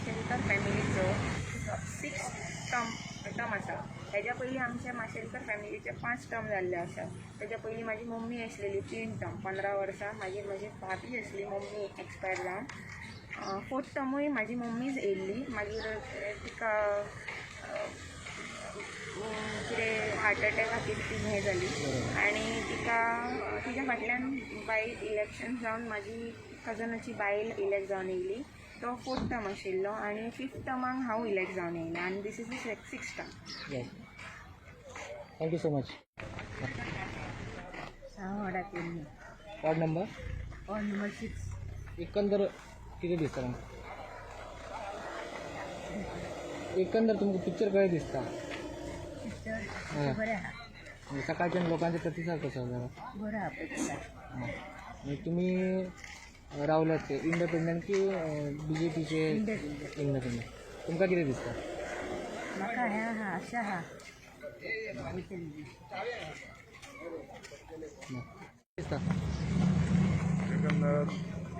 Mashelkar फॅमिलीचो six term आसा. हेज्या पयलीं आमच्या माशेलकर फॅमिलीचे 5 टर्म जाल्ले आसा. तेज्या पयलीं म्हाजी मम्मी आसलेली 3 टर्म 15 वर्सां. मागीर म्हजी भाभी आसली, मम्मी एक्सपायर जावन 4th टर्मूय म्हाजी मम्मीच येयल्ली. मागीर तिका कितें हार्ट अटॅक खातीर ती हें जाली आनी तिका तिच्या फाटल्यान बाय इलेक्शन जावन म्हाजी कजनाची बायल इलेक्ट जावन येयली. तो 4th term आशिल्लो आनी 5th टर्माक हांव इलेक्ट जावन येयलें आनी this is the 6th term. Yes, thank you so much. Ward ward number? Ward number 6. एकंदर कितें दिसता तुमकां? एकंदर तुमकां पिक्चर कशें दिसता? पिक्चर बरें आहा. म्हणजे सकाळच्यान लोकांचे प्रतिसाद कसो आसा? बरो आहा प्रतिसाद. म्हणजे तुम्ही रावल्यात ते इंडिपेंडंट की बीजेपीचे? इंडिपेंडंट. तुमकां कितें दिसता? म्हाका हें आहा, आशा आहा. दिसता एकंदर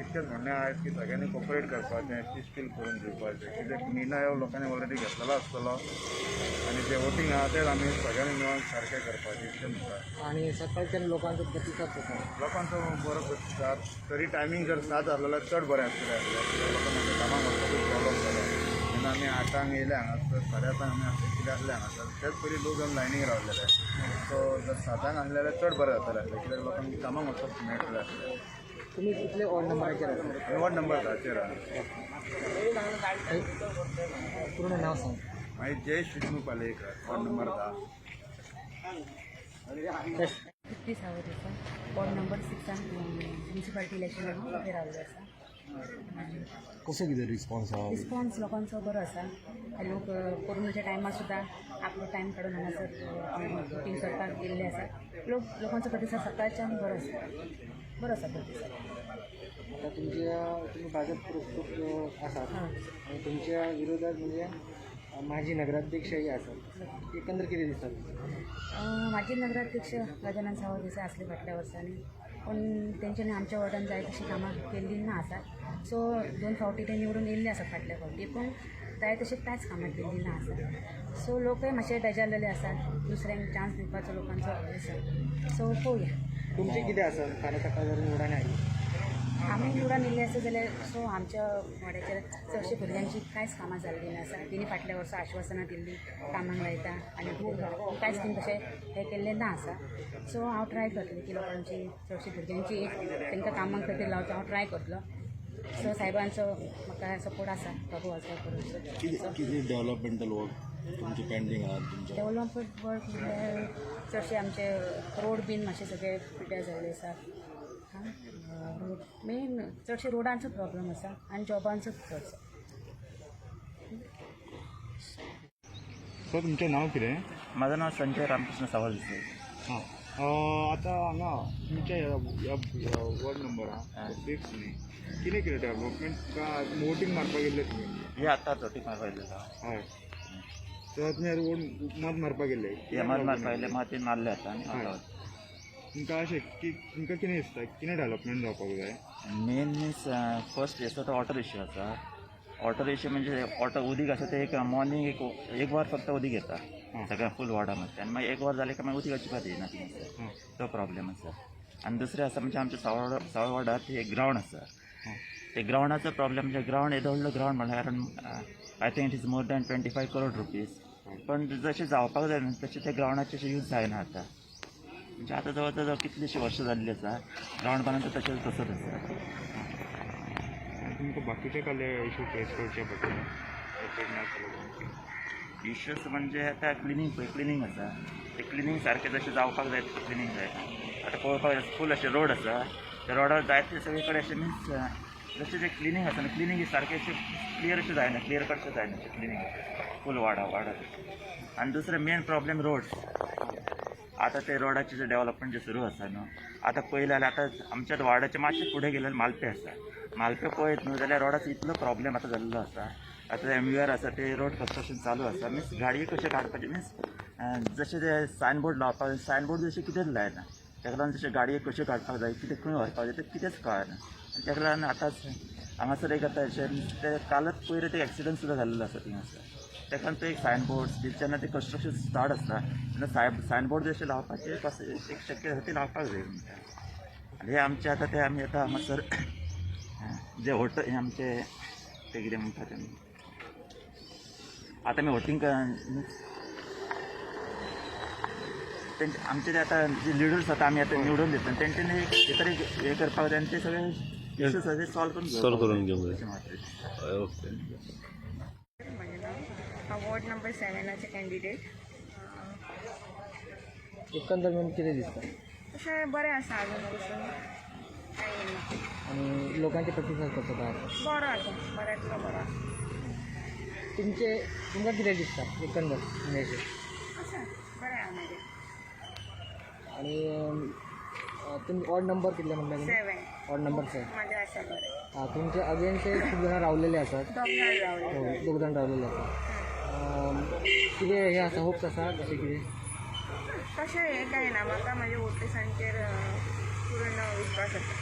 इतकेंच म्हणणें आयज की सगळ्यांनी कोपरेट करपाचें, पिसफूल करून दिवपाचें, कित्याक निर्णय हो लोकांनी ऑलरेडी घेतलेलो आसतलो आनी जें वोटींग आहा तें आमी सगळ्यांनी मेळून सारकें करपाचें इतलें म्हणटा. आणि सकाळच्यान लोकांचो प्रतिसाद कसो? लोकांचो बरो प्रतिसाद. तरी टायमींग जर 7 जालें जाल्यार चड बरें आसतलें आसलें, कित्याक लोकांक मातशें कामाक वचपाकूय प्रॉब्लम जालो. जेन्ना आमी 8 येयले हांगासर, 8:30 आमी कितें आसले हांगासर, तेच पयलीं लोक येवन लायनीक रावलेले. सो जर 7 आसलें जाल्यार चड बरें जातलें आसलें, कित्याक लोकांक कामाक वचपाक मेळटलें आसलें. तुम्ही कितले वॉर्ड नंबराचेर आसा? वॉर्ड नंबर 10चेर आहा. पूर्ण नाव सांग. मागीर जयेश विष्णू पालयेकर, वॉर्ड नंबर 10. तृप्ती सावंत आसा. वॉर्ड नंबर 6 म्युनिसिपालिटी इलेक्शनाक उबें रावल्लें आसा. कसो कितें रिस्पॉन्स आहा? रिस्पॉन्स लोकांचो बरो आसा. लोक कोरोनाच्या टायमार सुद्दां आपलो टायम काडून हांगासर वोटींग करपाक गेल्ले आसा. लोकांचो प्रतिसाद सकाळच्यान बरो आसा, बरो आसा प्रतिसाद. आता तुमच्या तुम्ही भाजप पुरस्कृत आसात आणि तुमच्या विरोधात म्हणजे माजी नगराध्यक्षही आसात, एकंदर कितें दिसता? माजी नगराध्यक्ष गजानन सावंत देसाय आसले फाटल्या वर्सांनी, पूण तेंच्यांनी आमच्या वॉर्डान जाय तशी कामां केल्ली ना आसा. सो 2 फावटी ते निवडून येयल्ले आसात फाटल्या फावटी, पूण जाय तशी कांयच कामां केल्ली ना आसा. सो लोकय मातशे बेजारलेले आसात, दुसऱ्यांक चान्स दिवपाचो लोकांचो आसा. सो पळोवया. तुमचें कितें आसा फाल्यां सकाळ जर निवडून आयली? आमी निवडून येयल्ले आसा जाल्यार सो आमच्या वाड्याचेर चडशे भुरग्यांची कांयच कामां जाल्लीं ना आसा. तेणी फाटल्या वर्सा आश्वासनां दिल्लीं कामांक लायता आनी कांयच तेणी तशें हें केल्लें ना आसा. सो हांव ट्राय करतलें की लोकांची चडशी भुरग्यांची एक तांकां कामांक खातीर लावचो हांव ट्राय करतलो. सो साहेबांचो म्हाका सपोर्ट आसा, बाबू आजगांवकर. कितें डेव्हलपमेंटल वर्क तुमचे पेंडींग आहा तुमच्या? डेवलपमेंट वर्क म्हणल्यार चडशे आमचे रोड बीन मातशे सगळे पिड्ड्यार जाल्ले आसा. रोड मेन चडशे रोडांचो प्रॉब्लम आसा आनी जॉबांचो चडसो. सर, तुमचें नांव कितें? माझं नाव संजय रामकृष्ण सावंत देसाई. हां, आतां हांगा तुमच्या ह्या वॉर्ड नंबर आहा 6 न्ही, कितें कितें डेवलपमेंट तुका वोटींग मारपाक येयल्ले तुमी? हे आतांच वोटींग मारपाक येयल्ले. हय, सो तुमी आतां वोट मत मारपाक गेल्ले? हे मत मारपाक येयले, मत मारले आतां आनी आतां तुमकां अशें की तुमकां कितें दिसता, कितें डेवलपमेंट जावपाक जाय? मेन मिन्स फर्स्ट आसा तो वॉटर इश्यू आसा. वॉटर इश्यू म्हणजे वॉटर उदीक आसा ते एक मॉर्निंग एक वर फक्त उदीक येता सगळ्या फूल वॉर्डामध्ये आनी मागीर एक वर जालें काय मागीर उदीक अजिबात येना थिंगासर, तो प्रॉब्लेम आसा. आनी दुसरें आसा म्हणजे आमच्या सावळ वॉर्डात एक ग्रावंड आसा. ते ग्रावंडाचो प्रॉब्लेम म्हणजे ग्रावंड येदो व्हडलो ग्रावंड म्हणल्यार around I think it is more than 25 crore rupees, पण जशें जावपाक जाय न्हू तशें ते ग्रावंडाचें अशें यूज जायना आतां. म्हणजे आतां जवळ जवळ कितलींशीं वर्सां जाल्लीं आसा ग्रावंड बांदून, तशें तसोच आसा. आनी तुमकां बाकीचे कसले इश्यू फेस करचे पडटले? इश्यूज म्हणजे आतां क्लिनींग पळय, क्लिनींग आसा ते क्लिनींग सारकें जशें जावपाक जाय तशें क्लिनींग जायना. आतां पळोवपाक फूल अशें रोड आसा, त्या रोडार जायते सगळे कडेन अशें मिन्स जशें जें क्लिनींग आसा न्हू, क्लिनींग सारकें अशें क्लियर अशें जायना, क्लियर कट अशें जायना अशें क्लिनींग फूल वाडा वाडा. आनी दुसरें मेन प्रॉब्लेम रोड्स. आतां ते रोडाचें जें डेवलपमेंट जें सुरू आसा न्हू, आतां पळयलें जाल्यार आतां आमच्याच वार्डाचे मातशें फुडें गेल्यार मालपें आसा. मालपें पळयत न्हू जाल्यार रोडाचो इतलो प्रॉब्लेम आतां जाल्लो आसा. आतां एमयूआर आसा ते रोड कन्स्ट्रक्शन चालू आसा, मिन्स गाडयो कश्यो काडपाच्यो, मिन्स जशें ते सायनबोर्ड लावपाक, सायनबोर्ड जशें कितेंच लायना. ताका लागून जशें गाडयो कश्यो काडपाक जाय, कितें खंय व्हरपाक जाय तें कितेंच कळना. आनी ताका लागून आतां हांगासर एक आतां अशें ते कालच पयर ते एक्सिडंट सुद्दां जाल्लो आसा थिंगासर. ताका लागून ते एक सायनबोर्ड जेन्ना ते कन्स्ट्रक्शन स्टार्ट आसता तेन्ना सायनबोर्ड जशें लावपाचें एक शक्य आसा ते लावपाक जाय म्हणटा. आनी हे आमचे आतां ते आमी आतां हांगासर जे वोटर हे आमचे ते कितें म्हणटा ते आतां आमी वोटींग तेंचे आमचे ते आतां जे लिडर्स आतां आमी आतां निवडून दिता तेंच्यांनी एक तरी हें करपाक जाय आनी ते सगळे इश्यूज आसा ते सॉल्व करून सॉल्व करून घेवंक जाय. अशें म्हाका दिसता. ओके. म्हजें नांव, हांव वॉर्ड नंबर 7आचें कॅन्डिडेट. एकंदर म्हणून कितें दिसता? तशें बरें आसा अजून पसून कांय ना. आनी लोकांचे प्रतिसाद कसो काय आसा? बरो आसा, बऱ्यांतलो बरो आसा. तुमचे तुमकां कितें दिसता एकंदर म्हणजे? आसा बरें आहा म्हजें. आनी तुमी ऑड नंबर कितले म्हणटा तुमी? 7. Odd number 7. म्हाजें आसा बरें. हां, तुमचे अगेन्स्ट खूब जाणां रावलेले आसात. दोग जाण रावले. दोग जाण रावलेले आसात. कितें हें आसा, होप्स आसा कशें कितें? तशें हें कांय ना, म्हाका म्हाज्या वोटर्सांचेर पूर्ण विश्वास आसा.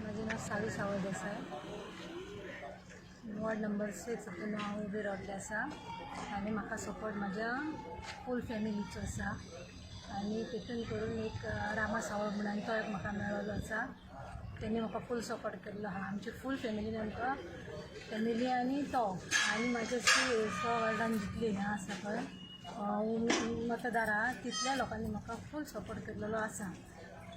म्हजें नांव सावी सावळ देसाय. वॉर्ड नंबर 6 हितून हांव उबें रावल्लें आसा आनी म्हाका सपोर्ट म्हाज्या फूल फॅमिलीचो आसा. आनी तितून करून एक रामा सावळ म्हणून तो एक म्हाका मेळिल्लो आसा. तेणी म्हाका फूल सपोर्ट केल्लो आहा. आमची फूल फॅमिलीन आमकां फॅमिली आनी तो आनी म्हाजे स वॉर्डान जितली हें आसा पळय मतदारां तितल्या लोकांनी म्हाका फूल सपोर्ट केल्लो आसा.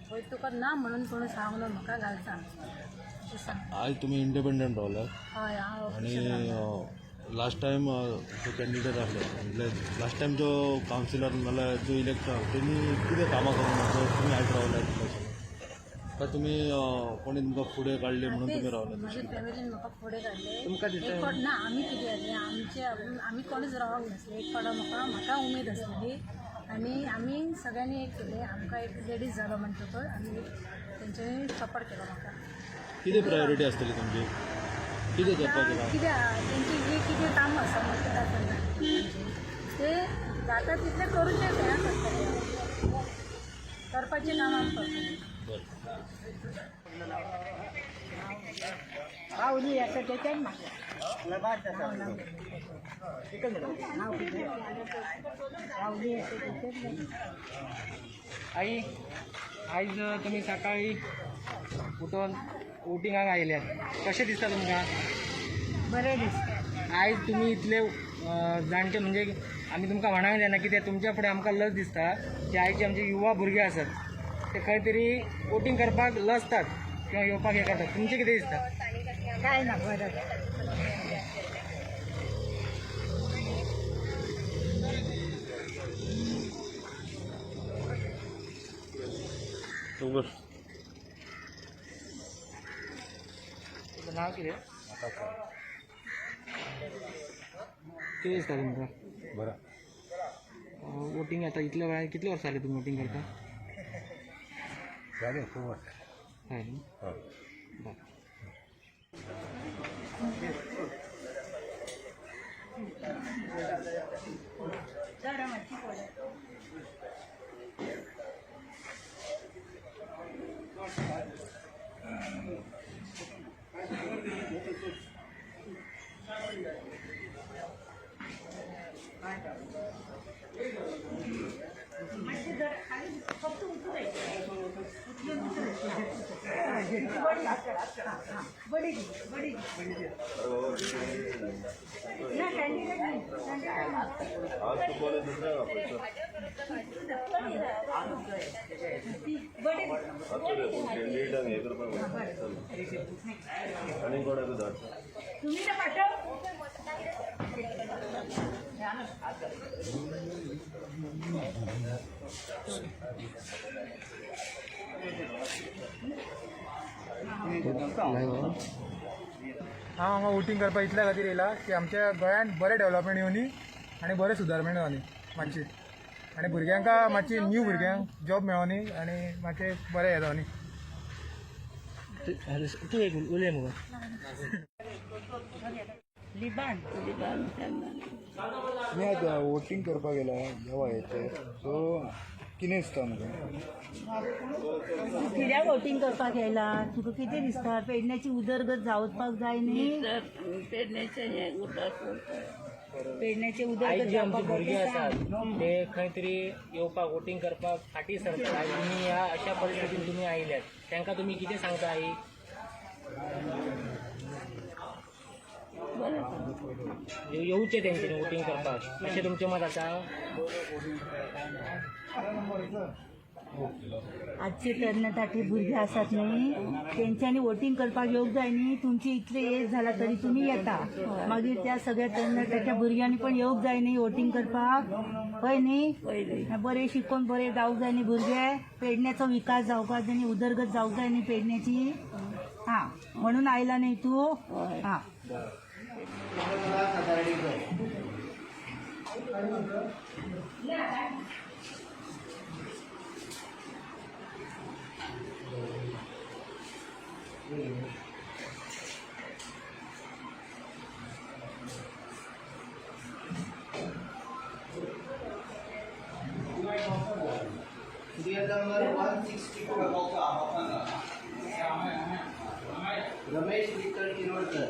पळय तुका ना म्हणून कोण सांगलो म्हाका घालता अशें सांग. आज तुमी इंडिपेंडंट रावल्यात? हय, हांव आनी ऑफिशियल रावलां. लास्ट टायम जो कॅन्डिडेट आसले, म्हणजे लास्ट टायम जो कावन्सिलर नाल्यार जो इलेक्ट तेणी कितें कामां करूंक ना, तुमी आयज रावल्यात इलेक्शनाक काय तुमी कोणी तुमकां फुडें काडली म्हणून तुमी रावल्यात? म्हज्या तशें कितें? फॅमिलीन म्हाका फुडें काडलें. तुमकां दिसता एक फावट ना आमी कितें जालें आमचे आमी कोणूच रावंक नासलें. एक फावट म्हाका म्हाका उमेद आसलेली आनी आमी सगळ्यांनी एक केलें. आमकां एक लेडीज जालो म्हणटकच आमी तेंच्यांनी सपोर्ट केलो म्हाका. कितें प्रायोरिटी आसतली तुमची, कितें करपाक जाय? कितें तेंची जी कितें काम आसा मतदारसंघात ते जाता तितलें करून ते हें करतले, करपाचें काम आमी करतले. बरें. आई, आयज तुमी सकाळी उठून वोटिंगाक आयल्यात, कशें दिसता तुमकां? बरें दिसता. आयज तुमी इतले जाणटे, म्हणजे आमी तुमकां म्हणूंक जायना कित्याक तुमच्या फुडें आमकां लज दिसता की आयचे आमचे युवा भुरगे आसात ते खंय तरी वोटींग करपाक लजतात किंवा येवपाक हें करतात. तुमचें कितें दिसता? काय ना, बरें. बरं. तुमचें नांव कितें? कितें दिसता तुमकां? बरें. वोटींग आतां इतल्या वेळार कितले वर्सां जालीं तुमी वोटींग करता? जालें खूब वर्सां. हय न्ही? हय. बरें. हांव हांगा वोटींग करपाक इतल्या खातीर येयला की आमच्या गोंयांत बरें डेवलपमेंट येवनी आनी बरें सुदारमेंट जावनी मातशी, आनी भुरग्यांक मातशी न्यू भुरग्यांक जॉब मेळोनी आनी मातशें बरें हें जावनी. तूं एक उलय मुगो. तुमी आतां वोटींग करपाक गेला ह्या वयाचेर, सो कितें दिसता तुमकां? कित्याक वोटींग करपाक येयला? तुका कितें दिसता? पेडण्याची उदरगत जावपाक जाय न्ही? पेडण्याची आयज उदरगत जे आमचे जावपाक भुरगे जाय. आसात ते खंय तरी येवपाक वोटींग करपाक फाटीं सरतात. आयज तुमी ह्या अशा परिस्थितीन तुमी आयल्यात, तांकां तुमी कितें सांगता आई? येवचें तेंच्यांनी वोटींग करपाक अशें तुमचें मत आसा? आजचे तरणाटे भुरगे आसात न्ही, तेंच्यांनी वोटींग करपाक येवंक जाय न्ही. तुमची इतली एज जाला तरी तुमी येता, मागीर त्या सगळ्या तरणाट्याच्या भुरग्यांनी पण येवंक जाय न्ही वोटींग करपाक, हय न्ही? बरें शिकोवन बरें जावंक जाय न्ही भुरगे, पेडण्याचो विकास जावपाक जाय न्ही, उदरगत जावंक जाय न्ही पेडण्याची. हां, म्हणून आयला न्ही तूं? हां. Serial number 162 Ramesh Vitthal Tirodkar.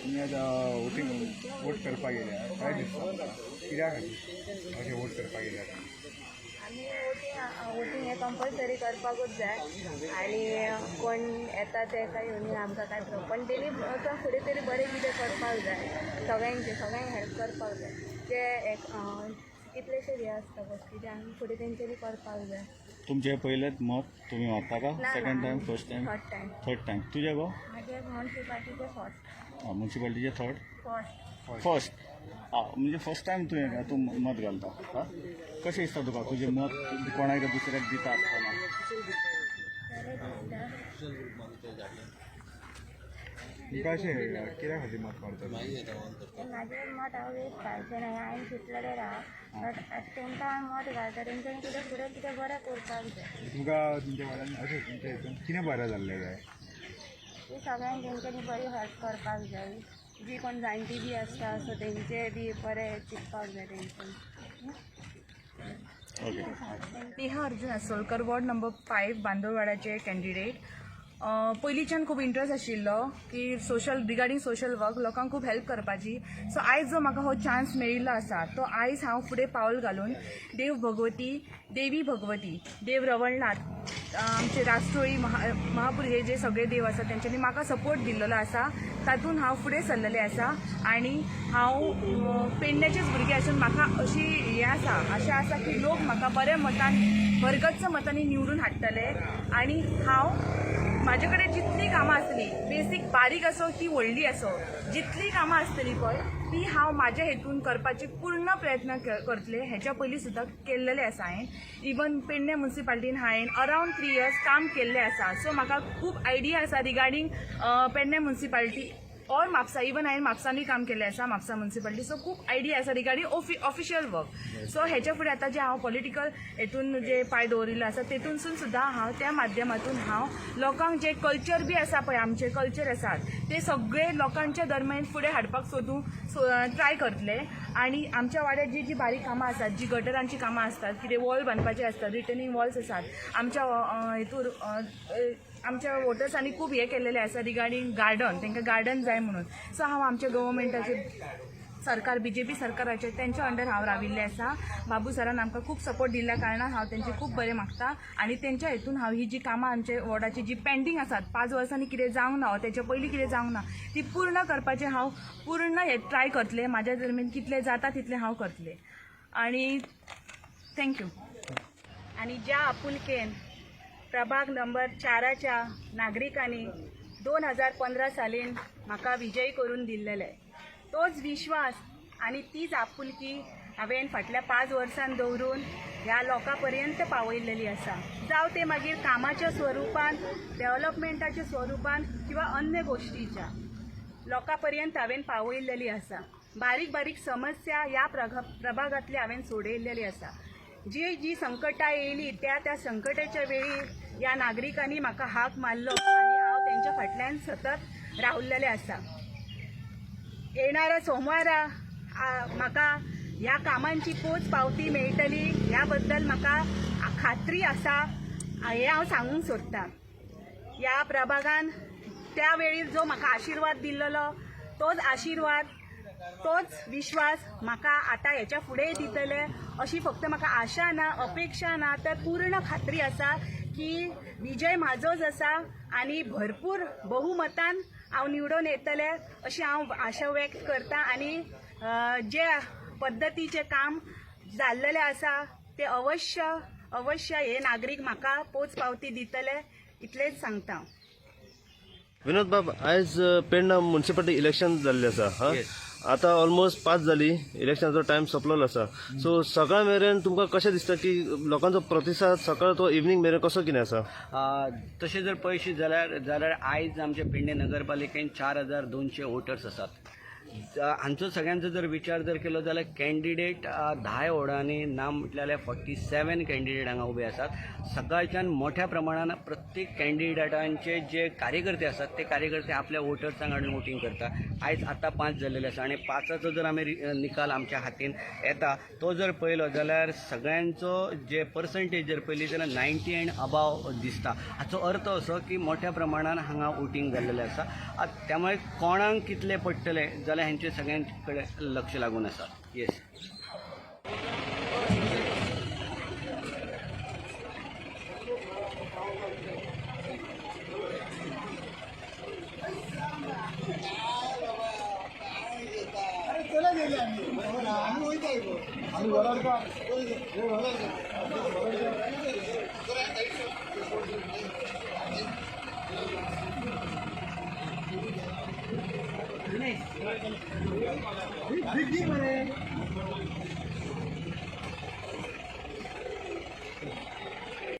तुमी आतां वोटींग वोट करपाक गेल्या, काय दिसता कित्या खातीर अशें वोट करपाक गेल्या? आमी वोटींग हें कंपल्सरी करपाकूच जाय आनी कोण येता ते काय येवनी आमकां काय प्रॉब्लम, पण तेणी वचोन फुडें तरी बरें कितें करपाक जाय, सगळ्यांचे सगळ्यांक हेल्प करपाक जाय. जे एक कितलेशे हे आसता गोश्टी ते आमी फुडें तेंच्यांनी करपाक जाय. तुमचें पयलेंच मत तुमी मारता का? ना, सेकंड ना. Time, first time, third time. Third time. तुजें गो? म्हाजें म्युनिसिपालिटीचें फर्स्ट. म्युनिसिपालिटीचें थर्ड, फर्स्ट. फर्स्ट. आं, म्हणजे फर्स्ट टायम तुवें तूं मत घालता. आं, कशें दिसता तुका तुजें मत कोणाक दुसऱ्याक दिता आसतना? बरें दिसता. तुमकां अशें कित्या खातीर मत मारता? म्हाजें मत हांव वेस्ट घालचें ना, हांवें चिंतलेलें आहा, बट तेंकां हांवें मत घालता तेंच्यांनी कितें फुडें कितें बरें करपाक जाय. तुमकां तुमच्या वाड्यान अशें तुमच्या हितून कितें बरें जाल्लें जाय? ती सगळ्यांक तेंच्यांनी बरी हेल्प करपाक जाय. जी कोण जाणटी बी आसता सो तेंचे बी बरें चिंतपाक जाय तेंच्यांनी. Okay. Neha Arjun Asolkar, ward number 5, बांदोडवाड्याचे candidate. पयलींच्यान खूब इंट्रस्ट आशिल्लो की सोशल रिगार्डींग सोशल वर्क लोकांक खूब हेल्प करपाची. सो आयज जो म्हाका हो चान्स मेळिल्लो आसा तो आयज हांव फुडें पावल घालून देव भगवती, देवी भगवती, देव रवळनाथ आमचे राष्ट्रोळी महापूर हे जे सगळे देव आसा तेंच्यांनी म्हाका सपोर्ट दिल्लो आसा, तातूंत हांव फुडें सरलेलें आसा. आनी हांव पेडण्याचेच भुरगें आसून म्हाका अशी हें आसा, आशा आसा की लोक म्हाका बऱ्या मतान, भरगच्च मतांनी निवडून हाडटले. आनी हांव म्हाजे कडेन जितलीं कामां आसतलीं, बेसीक बारीक आसो ती व्हडली आसो, जितलीं कामां आसतलीं पळय ती हांव म्हाज्या हेतून करपाची पूर्ण प्रयत्न करतलें. हेच्या पयलीं सुद्दां केल्लेलें आसा हांवें. इवन पेडणे मुन्सिपाल्टीन हांवें अरावंड 3 इयर्स काम केल्लें आसा. सो म्हाका खूब आयडिया आसा regarding Pedne municipality or Mapusa. Even हांवें म्हापसानूय काम केल्लें आसा, म्हापसा मुन्सिपाल्टी. सो खूब आयडिया आसा रिगार्डींग ऑफिशियल वर्क. सो हेच्या फुडें आतां जें हांव पॉलिटिकल हेतून जे पांय दवरिल्लो आसा तेतूनसून सुद्दां हांव त्या माध्यमातून हांव लोकांक जे कल्चर बी आसा पळय, आमचे कल्चर आसात ते सगळे लोकांच्या दरम्यान फुडें हाडपाक सोदूं ट्राय करतले. आनी आमच्या वाड्यार जी जी बारीक कामां आसात, जी गटरांची कामां आसतात, कितें वॉल बांदपाचे आसतात, रिटर्निंग वॉल्स आसात, आमच्या हेतूर आमच्या वोटर्सांनी खूब हें केल्लेलें आसा रिगार्डींग गार्डन, तांकां गार्डन जाय म्हणून. सो हांव आमच्या गव्हर्मेंटाचे सरकार, बीजेपी सरकाराचे तेंच्या अंडर हांव राविल्लें आसा. बाबू सरान आमकां खूब सपोर्ट दिल्ल्या कारणान हांव तेंचे खूब बरें मागता. आनी तेंच्या हेतून हांव ही जी कामां आमचे वॉर्डाची जी पेंडींग आसात, 5 वर्सांनी कितें जावंक ना, तेच्या पयलीं कितें जावंक ना, ती पूर्ण करपाचें हांव पूर्ण हे ट्राय करतलें. म्हाज्या दरम्यान कितलें जाता तितलें हांव करतलें. आनी thank you. आनी ज्या आपुलकेन प्रभाग नंबर 4च्या नागरिकांनी 2015 सालीन म्हाका विजयी करून दिल्लेले, तोच विश्वास आनी तीच आपुलकी हांवें फाटल्या 5 वर्सां दवरून ह्या लोकां पर्यंत पावयल्लेली आसा. जावं ते मागीर कामाच्या स्वरुपान, डेव्हलपमेंटाच्या स्वरुपान किंवा अन्य गोश्टीच्या लोकां पर्यंत हांवें पावयल्लेली आसा. बारीक बारीक समस्या ह्या प्रभागांतली हांवें सोडयल्लेली आसा. जी जी संकटां येयली त्या त्या संकटाच्या वेळी ह्या नागरिकांनी म्हाका हाक मारलो आनी हांव तेंच्या फाटल्यान सतत रावल्लेलें आसा. येणाऱ्या सोमवारा म्हाका ह्या कामांची पोच पावती मेळटली ह्या बद्दल म्हाका खात्री आसा, हें हांव सांगूंक सोदतां. ह्या प्रभागान त्या वेळी जो म्हाका आशिर्वाद दिल्लो तोच आशिर्वाद, तोच विश्वास म्हाका आतां हेच्या फुडें दितले अशी फक्त म्हाका आशा ना, अपेक्षा ना, तर पूर्ण खात्री आसा की विजय म्हाजोच आसा आनी भरपूर बहुमतान हांव निवडून येतलें अशी हांव आशा व्यक्त करता. आनी जे पद्दतीचें काम जाल्लेलें आसा तें अवश्य अवश्य हे नागरीक म्हाका पोच पावती दितले इतलेंच सांगता. विनोद बाब, आयज पेडणा मुन्सिपालिटी इलेक्शन जाल्लें आसा. हा, आतां ऑलमोस्ट 5 जाली, इलेक्शनाचो टायम सोंपलेलो आसा. सो सकाळ मेरेन तुमकां कशें दिसता की लोकांचो प्रतिसाद सकाळ तो इवनींग मेरेन कसो कितें आसा? तशें जर पळयशी जाल्यार आयज आमच्या पेडणे नगरपालिकेन 4200 वोटर्स आसात. हांचो सगळ्यांचो जर विचार जर केलो जाल्यार कॅन्डिडेट 10 वॉर्डांनी ना म्हटलें जाल्यार 47 कॅन्डिडेट हांगा उबे आसात. सकाळच्यान मोठ्या प्रमाणान प्रत्येक कॅन्डिडेटांचे जे कार्यकर्ते आसात ते कार्यकर्ते आपल्या वोटर्सांक हाडून वोटींग करता. आयज आतां 5 जाल्लेले आसा आनी 5चो जर आमी निकाल आमच्या हातीन येता तो जर पळयलो जाल्यार सगळ्यांचो जे पर्संटेज जर पळयली जाल्यार 90 एंड अबाव दिसता. हाचो अर्थ असो की मोठ्या प्रमाणान हांगा वोटींग जाल्लेलें आसा. त्यामुळे कोणाक कितले पडटले जाल्यार हांचे सगळ्यांचे कडेन लक्ष लागून आसा. येस. आमी